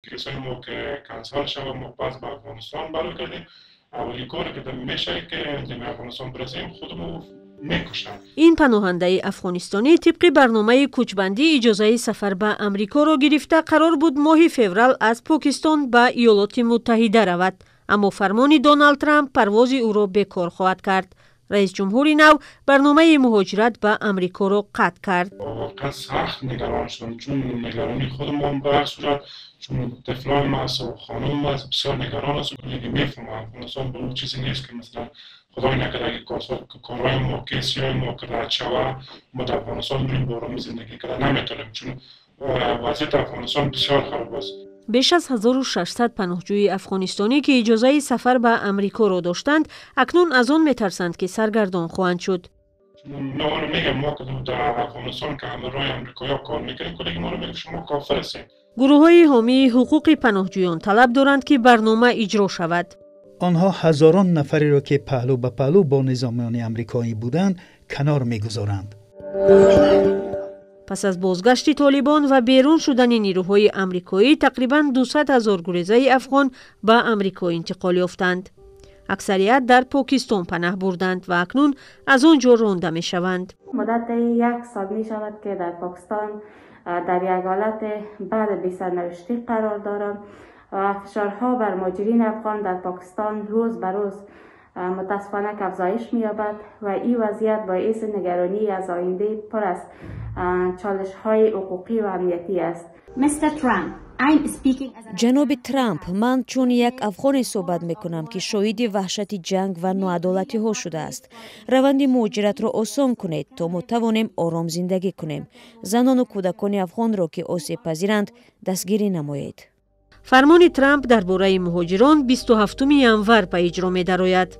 case های ما که کنسل شود، ما باز به افغانستان برگردیم. اولین کاری که میشه که در افغانستان برسیم، خودمو میکشن. Ин паноҳандаи афғонистонӣ тибқи барномаи кӯчбандӣ иҷозаи сафар ба Амрикоро гирифта, қарор буд моҳи феврал аз Покистон ба Иёлоти Муттаҳида равад, аммо фармони Доналд Трамп парвози ӯро бекор хоҳад кард. Раисҷумҳури нав барномаи муҳоҷират ба Амрикоро қатъ кард. واقعا سخت نگران شدم، چون نگرانی خودمان به هر صورت، چون طفلای ما است و خانم ما است، بسیار نگران است. میفهمم افغانستان به اون چیزی نیست که مثلا خدای نکرده اگه کارهای ما، case های ما که رد شوه، ما در افغانستان بریم، با آرامی زندگی کرده نمیتونیم، چون وضعیت افغانستان بسیار خراب است. Беш аз 1600 паноҳҷӯи афғонистонӣ, ки иҷозаи сафар ба Амрикоро доштанд, акнун аз он метарсанд, ки саргардон хоҳанд шуд. ما رو میگم، ما که در افغانستان که همراه امریکایی کار میکنیم، کلی ما رو میگم شما کافر هستین. Гурӯҳҳои ҳомии ҳуқуқи паноҳҷӯён талаб доранд, ки барнома иҷро шавад. Онҳо ҳазорон нафареро, ки паҳлӯ ба паҳлӯ бо низомиёни амрикоӣ буданд, канор мегузоранд. Пас аз бозгашти Толибон ва берун шудани нирӯҳои амрикоӣ, тақрибан 200 ҳазор гурезаи афғон ба Амрико интиқол ёфтанд. Аксарият дар Покистон панаҳ бурданд ва акнун аз он ҷо ронда мешаванд. مدت یک سال می شود که در پاکستان در یک حالت بد بیسرنوشتی قرار دارم و فشارها بر مهاجرین افغان در پاکستان روز به روز متاسفانه که افزایش می‌یابد و این وضعیت باعث نگرانی از آینده پر از چالش های حقوقی و امنیتی است. Mr. Trump, I'm speaking as an Ҷаноби Трамп, ман чун як афғоне суҳбат мекунам, ки шоҳиди ваҳшати ҷанг ва ноадолатиҳо шудааст. Раванди муҳоҷиратро осон кунед, то мо тавонем ором зиндагӣ кунем. Занону кӯдакони афғонро, ки осебпазиранд, дастгирӣ намоед. Фармони Трамп дар бораи муҳоҷирон 27 январ ба иҷро медарояд.